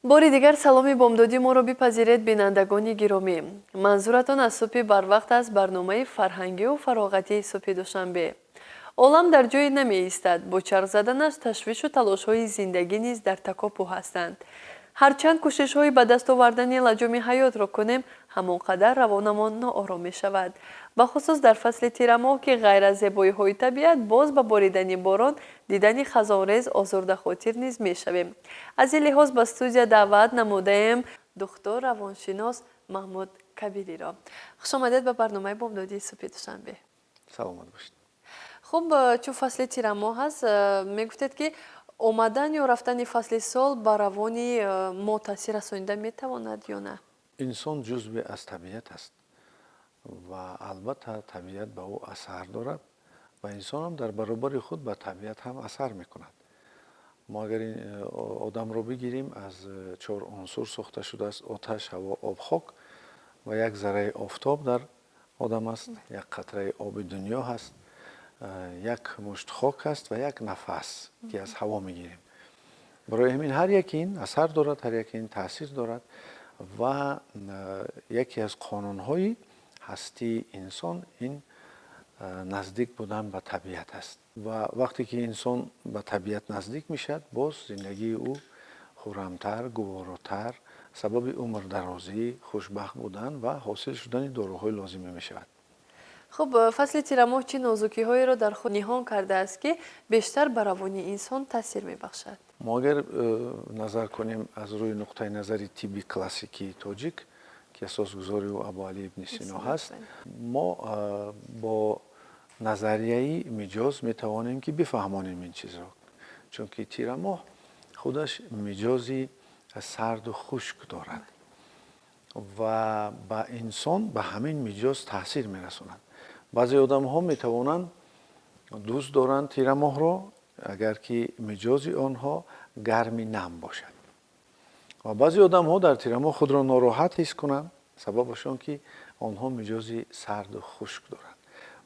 Бори дигар саломи бомдодӣ моро бипазиред, бинандагони гиромӣ. Манзуратон аз субҳи барвақт аст барномаи фарҳангию фароғатии субҳи Душанбе. Олам дар ҷое намеистад, бо чарх заданаш ташвишу талошҳои зиндагӣ низ дар такопӯ ҳастанд. Ҳарчанд кӯшишҳои ба даст овардани лаҷоми ҳаётро кунем, ҳамон қадар равонамон ноором мешавад. Бахусус дар фасли тирамоҳ, ки ғайр аз зебоиҳои табиат боз ба боридани борон, дидани хазонрез озурдахотир низ мешавем. Аз ин лиҳоз ба студия даъват намудаем духтур равоншинос Маҳмуд Кабириро. Хушомадед ба барномаи бомдодии субҳи Душанбе. Саломат бошед. Хуб, чун фасли тирамоҳ аст, мегуфтед, ки омадан ё рафтани фасли сол ба равони мо таъсир расонида метавонад ё на? Инсон ҷузве аз табиат аст ва албатта табиат ба ӯ асар дорад ва инсонам дар баробари худ ба табиат ҳам асар мекунад. Мо агар ин одамро бигирем, аз чор унсур сохта шудааст: оташ, ҳаво, об, хок. Ва як зарраи офтоб дар одам аст, як қатраи оби дунё ҳаст, як мушт хок аст ва як нафас, ки аз ҳаво мегирем. Барои ҳамин ҳар яке ин асар дорад, ҳар яке ин таъсир дорад. Ва яке аз қонунҳои ҳастии инсон ин наздик будан ба табиат аст. Ва вақте ки инсон ба табиат наздик мешавад, боз зиндагии ӯ хуррамтар, гуворотар, сабаби умрдарозӣ, хушбахт будан ва ҳосил шудани доруҳои лозимӣ мешавад. Хуб, фасли тирамоҳ чӣ нозукиҳоеро дар худ ниҳон кардааст, ки бештар ба равони инсон таъсир мебахшад? Мо агар назар кунем аз рӯи нуқтаи назари тибби классикии тоҷик, ки асосгузори ӯ Абуалӣ ибни Сино ҳаст, мо бо назарияи миҷоз метавонем, ки бифаҳмонем ин чизро, чунки тирамоҳ худаш миҷози сарду хушк дорад ва ба инсон ба ҳамин миҷоз таъсир мерасонад. Баъзе одамҳо метавонанд дӯст доранд тирамоҳро, агар ки миҷози онҳо гарми нам бошад, ва баъзе одамҳо дар тирамоҳ худро нороҳат ҳис кунанд, сабабаш он ки онҳо миҷози сарду хушк доранд.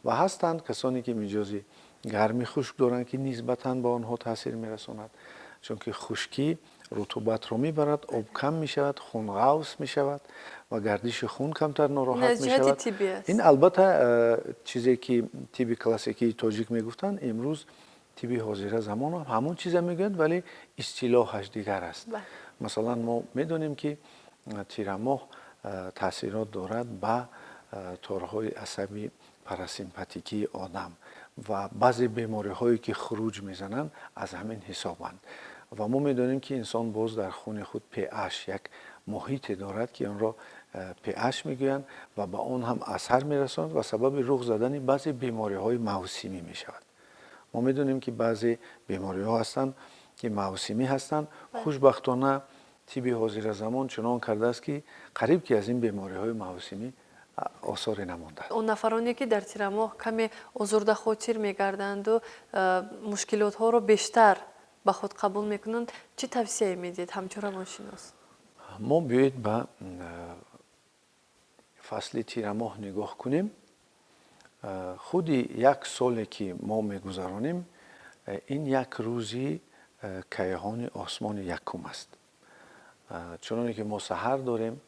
Ва ҳастанд касоне, ки миҷози гарми хушк доранд, ки нисбатан ба онҳо таъсир мерасонад, чунки хушкӣ рутубатро мебарад, об кам мешавад, хун ғафс мешавад ва гардиши хун камтар нороҳат мешавад. Ин албатта чизе ки тибби классикии тоҷик мегуфтанд, имрӯз тибби ҳозира замон ҳам ҳамон чиза мегӯянд, вале истилоҳаш дигар аст. Масалан, мо медонем, ки тирамоҳ таъсирот дорад ба торҳои асаби парасимпатикии одам ва баъзе бемориҳое, ки хуруҷ мезананд, аз ҳамин ҳисобанд. Ва мо медонем, ки инсон боз дар хуни худ pH, як муҳите дорад, ки онро pH мегӯянд, ва ба он ҳам асар мерасонад ва сабаби рух задани баъзе бемориҳои мавсимӣ мешавад. Мо медонем, ки баъзе бемориҳо ҳастанд, ки мавсимӣ ҳастанд. Хушбахтона, тибби ҳозиразамон чунон кардааст, ки қариб ки аз ин бемориҳои мавсимӣ осоре намондааст. Он нафароне, ки дар тирамоҳ каме озурдахотир мегарданду мушкилотҳоро бештар ба худ қабул мекунанд, чӣ тавсияе медиҳед ҳамчун равоншинос? Мо биёед ба фасли тирамоҳ нигоҳ кунем. Худи як соле, ки мо мегузаронем, ин як рӯзи кайҳони осмони якум аст. Чуноне ки мо саҳар дорем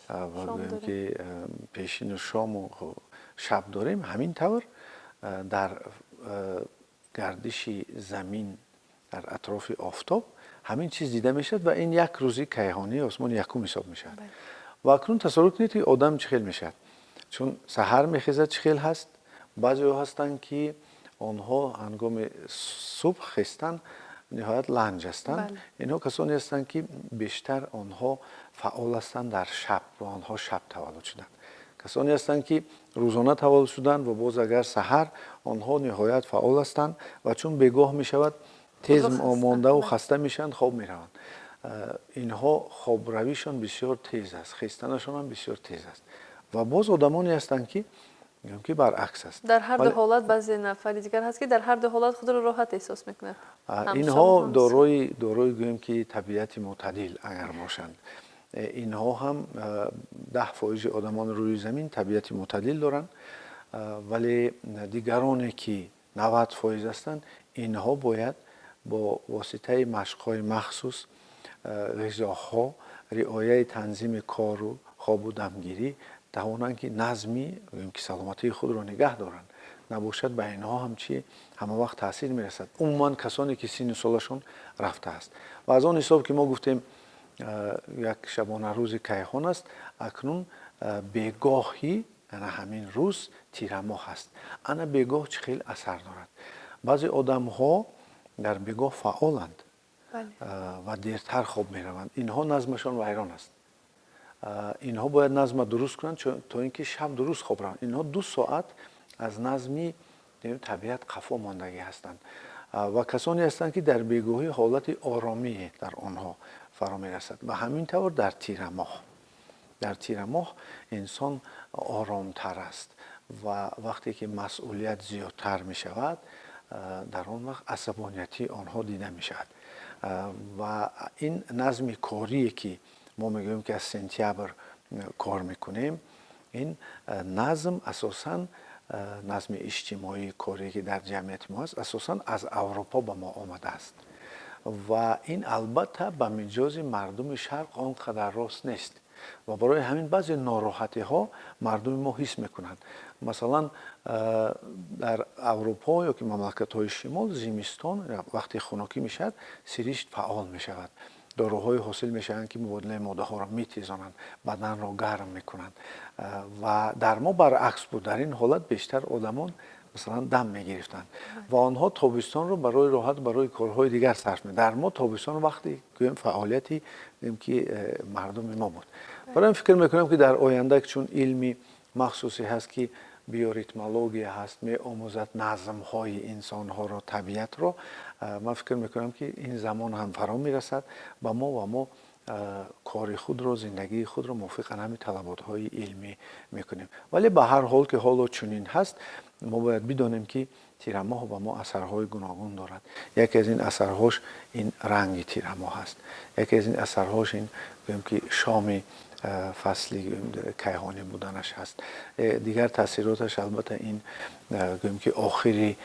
ва гӯем, ки пешину шому шаб дорем, ҳамин тавр дар гардиши замин дар атрофи офтоб ҳамин чиз дида мешавад ва ин як рӯзи кайҳонии осмони якум ҳисоб мешавад. Ва акнун тасаввур кунед, ки одам чӣ хел мешавад, чун саҳар мехезад, чӣ хел ҳаст. Баъзеҳо ҳастанд, ки онҳо ҳангоми субҳ хестан ниҳоят ланҷ ҳастанд. Инҳо касоне ҳастанд, ки бештар онҳо фаъол ҳастанд дар шаб ва онҳо шаб таваллуд шуданд. Касоне ҳастанд, ки рӯзона таваллуд шуданд ва боз агар саҳар, онҳо ниҳоят фаъол ҳастанд ва чун бегоҳ мешавад, тез мондаву хаста мешаванд, хоб мераванд. Инҳо хобравишон бисёр тез аст, хестанашон ҳам бисёр тез аст. Ва боз одамоне ҳастанд, ки баръакс аст. Дар ҳар ду ҳолат баъзе нафари дигар ҳаст, ки дар ҳар ду ҳолат худро роҳат эҳсос мекунад. Инҳо дорои, гӯем ки, табиати мӯътадил агар бошанд. Инҳо ҳам 10 фоизи одамони рӯи замин табиати мӯътадил доранд, вале дигароне, ки 90 фоиз ҳастанд, инҳо бояд бо воситаи машқҳои махсус. ғизоҳо, риояи танзими кору хобу дамгирӣ тавонанд, ки назми ки саломатии худро нигаҳ доранд. Набошад, ба инҳо ҳам чи ҳама вақт таъсир мерасад. Умуман, касоне ки синну солашон рафтааст. Ва аз он ҳисоб, ки мо гуфтем, як шабонарӯзи кайҳон аст, акнун бегоҳи ана ҳамин рӯз тирамоҳ аст. Ана бегоҳ чӣ хел асар дорад? Баъзе одамҳо дар бегоҳ фаъоланд ва дертар хоб мераванд. Инҳо назмашон вайрон аст. Инҳо бояд назма дуруст кунанд, то ин ки шаб дуруст хоб раванд. Инҳо 2 соат аз назми табиат қафо мондагӣ ҳастанд. Ва касоне ҳастанд, ки дар бегоҳӣ ҳолати оромӣ дар онҳо фаро мерасад. Ва ҳамин тавр дар тирамоҳ инсон оромтар аст. Ва вақте ки масъулият зиёдтар мешавад, дар он вақт асабонияти онҳо дида мешавад. Ва ин назми корие, ки мо мегӯем, ки аз сентябр кор мекунем, ин назм асосан, назми иҷтимоии корие, ки дар ҷамъияти мо аст, асосан аз Аврупо ба мо омадааст. Ва ин албатта ба миҷози мардуми Шарқ он қадар рост нест. Ва барои ҳамин баъзе нороҳатиҳо мардуми мо ҳис мекунанд. Масалан, дар Аврупо ё ки мамлакатҳои шимол зимистон вақте хунукӣ мешавад, сиришт фаъол мешавад, доруҳое ҳосил мешаванд, ки мубодилаи моддаҳоро метезонанд, баданро гарм мекунанд. Ва дар мо баръакс буд. Дар ин ҳолат бештар одамон, масалан, дам мегирифтанд ва онҳо тобистонро барои роҳат, барои корҳои дигар сарф. Дар мо тобистон вақте гӯем фаъолияти ки мардуми мо буд. Барои ин фикр мекунам, ки дар оянда, чун илми махсусе ҳаст, ки биоритмология ҳаст, меомӯзад назмҳои инсонҳоро, табиатро, ман фикр мекунам, ки ин замон ҳам фаро мерасад ба мо ва мо кори худро, зиндагии худро мувофиқан ҳамин талаботҳои илмӣ мекунем. Вале ба ҳар ҳол, ки ҳоло чунин ҳаст, мо бояд бидонем, ки тирамоҳ ба мо асарҳои гуногун дорад. Яке аз ин асарҳош ин ранги тирамоҳ аст. Яке аз ин асарҳош ин, гӯем, ки шоми фасли кайҳонӣ буданаш ҳаст. Дигар таъсироташ албатта ин, гӯем, ки охири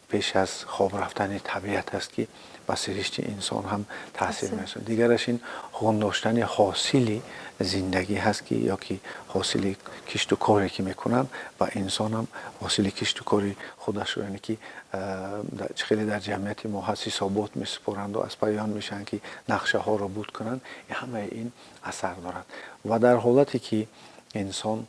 пеш аз хоб рафтани табиат аст, ки ба сиришти инсон ҳам таъсир мерасонад. Дигараш ин хун доштани ҳосили зиндагӣ ҳаст, ки ё ки ҳосили кишту коре, ки мекунанд, ва инсон ҳам ҳосили кишту кори худашро, яъне ки чӣ хеле дар ҷамъияти мо ҳаст, ҳисобот месупоранду аз пайи он мешаванд, ки нақшаҳоро буд кунанд. Ҳамаи ин асар дорад. Ва дар ҳолате ки инсон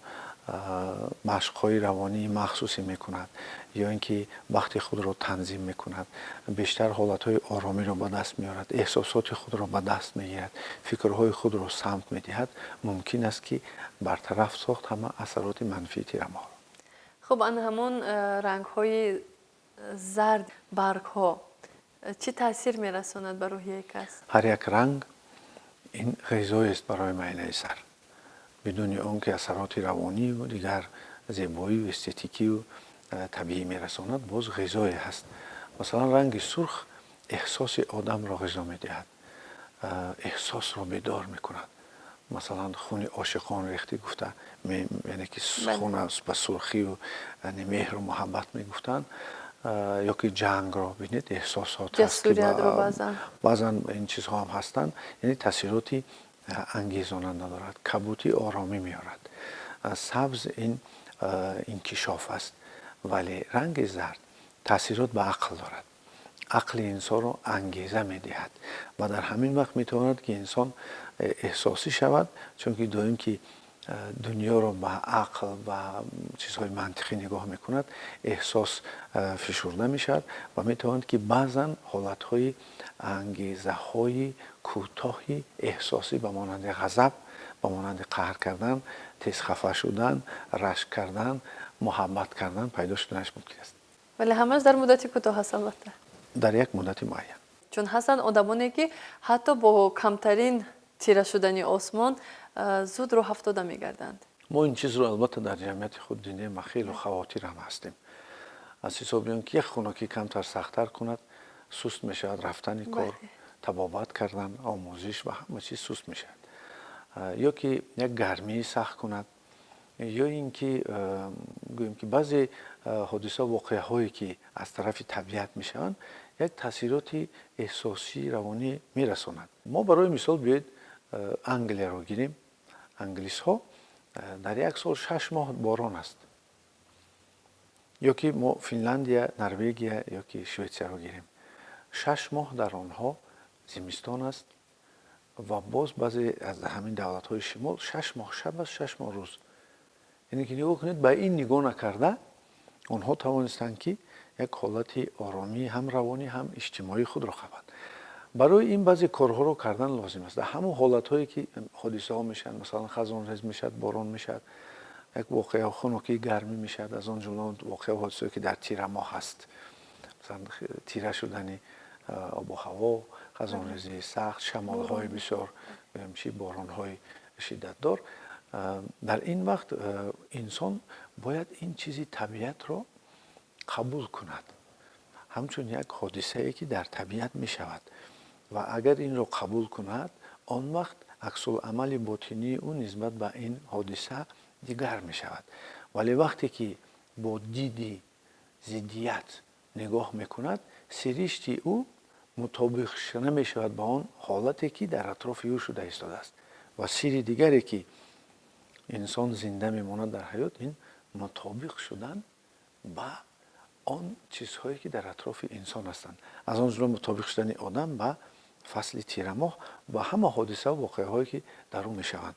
машқҳои равонии махсусе мекунад ё ин ки вақти худро танзим мекунад, бештар ҳолатҳои оромиро ба даст меорад, эҳсосоти худро ба даст мегирад, фикрҳои худро самт медиҳад, мумкин аст, ки бартараф сохт ҳама асароти манфии тирамоҳро. Хуб, ан ҳамон рангҳои зард, баргҳо чӣ таъсир мерасонад ба рӯҳияи кас? Ҳар як ранг ин ғизоест барои майнаи сар, бидуни он ки асароти равонию дигар зебоию эстетикию табиӣ мерасонад, боз ғизое ҳаст. Масалан, ранги сурх эҳсоси одамро ғизо медиҳад, эҳсосро бедор мекунад. Масалан, хуни ошиқон рехтӣ гуфта, яъне ки хун ба сурхию меҳру муҳаббат мегуфтанд, ё ки ҷангро бинед, эҳсосот. Баъзан ин чизҳо ҳам ҳастанд, яъне таъсироти ангезонанда дорад. Кабутӣ оромӣ меорад. Сабз ин инкишоф аст. Вале ранги зард таъсирот ба ақл дорад, ақли инсонро ангеза медиҳад ва дар ҳамин вақт метавонад, ки инсон эҳсосӣ шавад, чунки доим ки дунёро ба ақл ва чизҳои мантиқӣ нигоҳ мекунад, эҳсос фишурда мешавад ва метавонад, ки баъзан ҳолатҳои ангезаҳои кӯтоҳи эҳсосӣ ба монанди ғазаб, ба монанди қаҳр кардан, тез хафа шудан, рашк кардан, муҳаббат кардан пайдо шуданаш мумкин аст. Вале ҳамаш дар муддати кӯтоҳ аст, албатта. Дар як муддати муайян. Чун ҳастанд одамоне, ки ҳатто бо камтарин тира шудани осмон зуд роҳ афтода мегарданд. Мо ин чизро албатта дар ҷамъияти худ дидем ва хеле хавотир ҳам ҳастем, аз ҳисоби он ки як хунукӣ камтар сахттар кунад, суст мешавад рафтани кор, табобат кардан, омӯзиш ва ҳама чиз суст мешавад, ё ки як гармии сахт кунад, ё ин ки гӯем, ки баъзе ҳодиса, воқеаҳое, ки аз тарафи табиат мешаванд. як таъсироти эҳсосӣ, равонӣ мерасонад. Мо барои мисол биёед Англияро гирем. Англисҳо дар як сол 6 моҳ борон аст. Ё ки мо Финляндия, Норвегия ё ки Шветсияро гирем. 6 моҳ дар онҳо зимистон аст ва боз баъзе аз ҳамин давлатҳои шимол 6 моҳ шаб аст, 6 моҳ рӯз. Яъне ки нигоҳ кунед, ба ин нигоҳ накарда онҳо тавонистанд, ки як ҳолати оромӣ ҳам равонӣ, ҳам иҷтимоии худро қабанд. Барои ин баъзе корҳоро кардан лозим аст. Дар ҳамон ҳолатҳое ки ҳодисаҳо мешаванд, масалан хазонрез мешавад, борон мешавад, як воқеа хунукии гармӣ мешавад, аз он ҷумла воқеа ҳодисае ки дар тирамоҳ ҳаст, масалан тира шудани обу ҳаво, хазонрезии сахт, шамолҳои бисёр, чи боронҳои шиддатдор. Дар ин вақт инсон бояд ин чизи табиатро қабул кунад ҳамчун як ҳодисае, ки дар табиат мешавад. Ва агар инро қабул кунад, он вақт аксуламали ботинии ӯ нисбат ба ин ҳодиса дигар мешавад. Вале вақте ки бо диди зиддият нигоҳ мекунад, сиришти ӯ мутобиқ намешавад ба он ҳолате, ки дар атрофи ӯ шуда истодааст. Ва сирри дигаре, ки инсон зинда мемонад дар ҳаёт, ин мутобиқ шудан ба он чизҳое, ки дар атрофи инсон ҳастанд, аз он ҷумла мутобиқ шудани одам ба фасли тирамоҳ ва ҳама ҳодисаву воқеаҳое, ки дар ӯ мешаванд.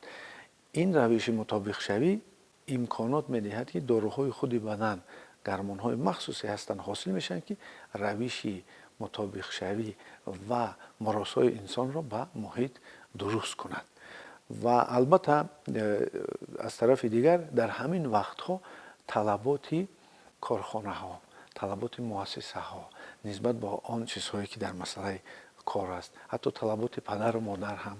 Ин равиши мутобиқшавӣ имконот медиҳад, ки доруҳои худи бадан, гармонҳои махсусе ҳастанд, ҳосил мешаванд, ки равиши мутобиқшавӣ ва муросои инсонро ба муҳит дуруст кунад. Ва албатта, аз тарафи дигар, дар ҳамин вақтҳо талаботи корхонаҳо, талаботи муассисаҳо нисбат ба он чизҳое, ки дар масъалаи кор аст, ҳатто талаботи падару модар ҳам,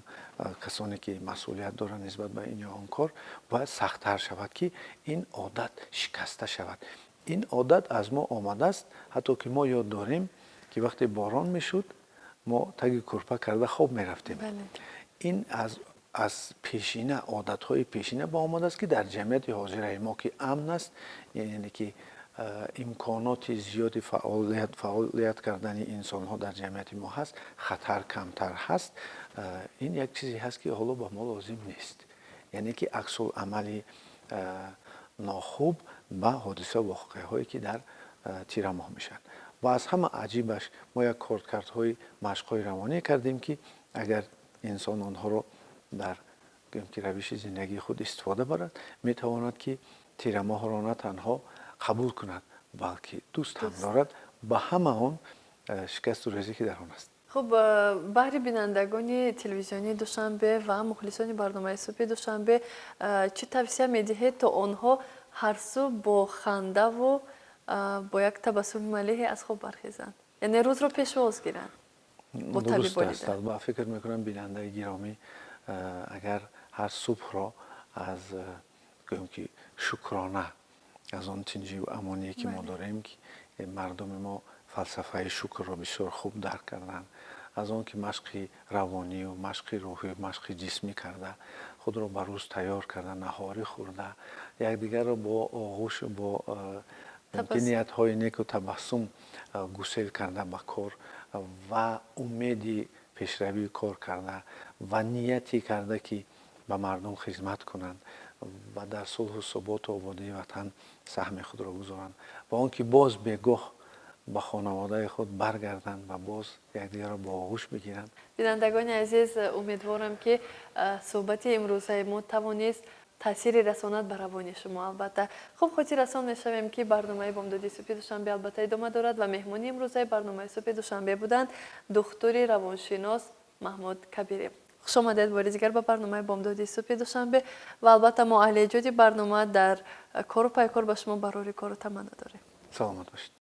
касоне ки масъулият доранд нисбат ба ин ё он кор, бояд сахттар шавад, ки ин одат шикаста шавад. Ин одат аз мо омадааст, ҳатто ки мо ёд дорем, ки вақте борон мешуд, мо таги кӯрпа карда хоб мерафтем. Ин аз пешина, одатҳои пешина ба омадааст, ки дар ҷамъияти ҳозираи мо, ки амн аст, яъне ки имконоти зиёди фаъолият кардани инсонҳо дар ҷамъияти мо ҳаст, хатар камтар ҳаст. Ин як чизе ҳаст, ки ҳоло ба мо лозим нест, яъне ки аксуламали нохуб ба ҳодиса воқеаҳое, ки дар тирамоҳ мешаванд. Ва аз ҳама аҷибаш, мо як коркардҳои машқҳои равонӣ кардем, ки агар инсон онҳоро дар ки равиши зиндагии худ истифода барад, метавонад, ки тирамоҳро на танҳо қабул кунад, балки дӯст ҳам дорад ба ҳама он шикасту резӣ, ки дар он аст. Хуб, баҳри бинандагони телевизиони Душанбе ва мухлисони барномаи Субҳи Душанбе чӣ тавсия медиҳед, то онҳо ҳар субҳ бо хандаву бо як табассуми малеҳе аз хоб бархезанд, яъне рӯзро пешвоз гиранд? Дуруст аст. Ба фикр мекунам, бинандаи гиромӣ агар ҳар субҳро аз гӯем ки шукрона аз он тинҷиву амоние, ки мо дорем, ки мардуми мо фалсафаи шукрро бисёр хуб дарк карданд, аз он ки машқи равонию машқи рӯҳию машқи ҷисмӣ карда, худро ба рӯз тайёр карда, наҳорӣ хӯрда, якдигарро бо оғӯшу бо ниятҳои неку табассум гусел карда ба кор ва умеди пешравии кор карда ва нияте карда, ки ба мардум хизмат кунанд ва дар сулҳу суботу ободии ватан саҳми худро гузоранд, ва он ки боз бегоҳ ба хонаводаи худ баргарданд ва боз якдигарро бо оғӯш бигиранд. Бинандагони азиз, умедворам, ки суҳбати имрӯзаи мо тавонист таъсире расонад ба равони шумо. Албатта, хуб, хотиррасон мешавем, ки барномаи Бомдоди Субҳи Душанбе албатта идома дорад ва меҳмони имрӯзаи барномаи Субҳи Душанбе буданд духтури равоншинос Маҳмуд Кабирӣ. Хуш омадед бори дигар ба барномаи Бомдоди Субҳи Душанбе ва албатта мо, аҳли эҷоди барнома, дар кору пайкор ба шумо барори кору таманно дорем. Саломат бошед.